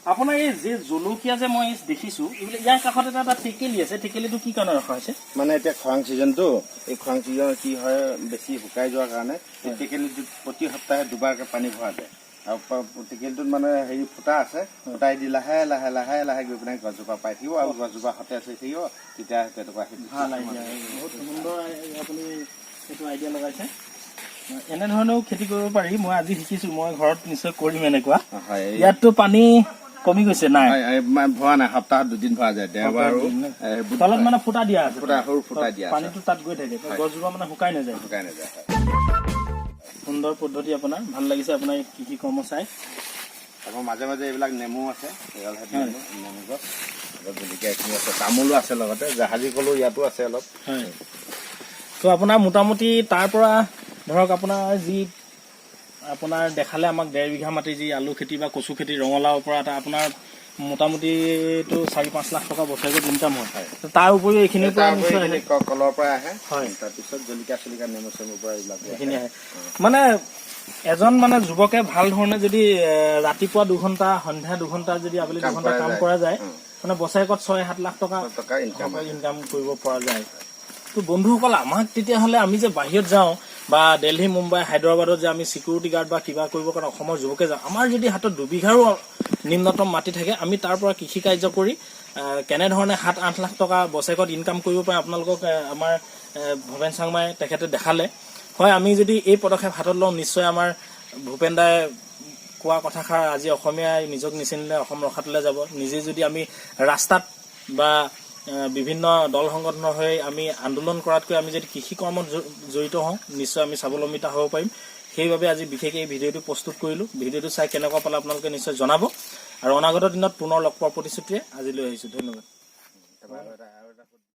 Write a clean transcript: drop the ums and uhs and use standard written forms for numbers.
আপোনাৰ এই যে জলকীয়া যে মই দেখিছো, এইবিলাক ইয়াৰ কাষত এটা টেকেলি আছে, টেকেলিটো কি কাৰণে ৰখা হৈছে? মানে এতিয়া খৰাং ছিজনটো, এই খৰাং ছিজনত কি হয়, বেছি শুকাই যোৱাৰ কাৰণে এই টেকেলিটোত প্ৰতি সপ্তাহে দুবাৰকে পানী ভৰা যায় আৰু টেকেলিটোত মানে হেৰি ফুটা আছে, ফুটাই দি লাহে লাহে লাহে লাহে গৈ পিনে গছজোপা পাই থাকিব আৰু গছজোপা সতেজ হৈ থাকিব। তেতিয়া তেনেকুৱা সেইটো। ভাল আইডিয়া, বহুত সুন্দৰ। আপুনি সেইটো আইডিয়া লগাইছে। এনেধৰণেও খেতি কৰিব পাৰি, মই আজি শিকিছো। মই ঘৰত নিশ্চয় কৰিম এনেকুৱা। হয়। ইয়াততো পানী কমি গৈছে নাই? হয়, ভৰা নাই, সপ্তাহত দুদিন ভৰা যায়, দেওবাৰ আৰু বুধবাৰ। তলত মানে ফুটা দিয়া আছে? ফুটা, সৰু ফুটা দিয়া আছে। পানীটো তাত গৈ থাকে, গছজোপা মানে শুকাই নাযায়? শুকাই নাযায়, হয়। সুন্দৰ পদ্ধতি আপোনাৰ, ভাল লাগিছে আপোনাৰ এই কৃষি কৰ্ম চাই। আকৌ মাজে মাজে এইবিলাক নেমু আছে, এইডাল নেমু গছ, আকৌ জলকীয়া এইখিনি আছে, তামোলো আছে, লগতে জাহাজী কলো ইয়াতো আছে অলপ। হয়, তো আপোনাৰ মোটামুটি তাৰ পৰা ধৰক আপোনাৰ যি আপোনাৰ দেখালে আমাক 1.5 বিঘা মাটি যি আলু খেতি বা কচু খেতি, ৰঙালাওৰ পৰা এটা আপোনাৰ মোটামুটিতো 4-5 লাখ টকা বছৰেকত ইনকাম হয়। তো তাৰ উপৰিও এইখিনিৰ পৰা তাৰ উপৰি নিশ্চয় এইখিনি কলৰ পৰা আহে। তাৰপিছত জলকীয়া চলকীয়া, নেমু চেমুৰ পৰা এইবিলাক এইখিনি আহে। মানে এজন মানে যুৱকে ভাল ধৰণে যদি ৰাতিপুৱা 2 ঘণ্টা, সন্ধিয়া 2 ঘণ্টা, যদি আবেলি কাম 2 ঘণ্টা কৰা কাম যায়। কৰা যায়, মানে বছৰেকত 6-7 লাখ টকা টকা ইনকাম ইনকাম কৰিব পৰা যায়। তো বন্ধুসকল, আমাক তেতিয়াহ'লে আমি যে বাহিৰত যাওঁ বা দেলহি, মুম্বাই, হায়দৰাবাদত যে আমি চিকিউৰিটি গাৰ্ড বা কিবা কৰিবৰ কাৰণে অসমৰ যুৱকে যাওঁ, আমাৰ যদি হাতত 2 বিঘাৰো নিম্নতম মাটি থাকে, আমি তাৰ পৰা কৃষি কাৰ্য কৰি কেনেধৰণে 7-8 লাখ টকা বছৰেকত ইনকাম কৰিব পাৰে, আপোনালোকক আমাৰ ভৱেন চাংমাই তেখেতে দেখালে। হয়, আমি যদি এই পদক্ষেপ হাতত লওঁ, নিশ্চয় আমাৰ ভূপেন দাই কোৱা কথাষাৰ, আজি অসমীয়াই নিজক নিচিনিলে অসম ৰসাতলে যাব। নিজে যদি আমি ৰাস্তাত বা বিভিন্ন দল সংগঠনৰ হৈ আমি আন্দোলন কৰাতকৈ আমি যদি কৃষি কৰ্মত জড়িত হওঁ, নিশ্চয় আমি স্বাৱলম্বিতা হ'ব পাৰিম। সেইবাবে আজি বিশেষ এই ভিডিঅ'টো প্ৰস্তুত কৰিলোঁ। ভিডিঅ'টো চাই কেনেকুৱা পালে আপোনালোকে নিশ্চয় জনাব আৰু অনাগত দিনত পুনৰ লগ পোৱাৰ প্ৰতিশ্ৰুতিৰে আজিলৈ আহিছোঁ। ধন্যবাদ। তাৰপৰা আৰু এটা।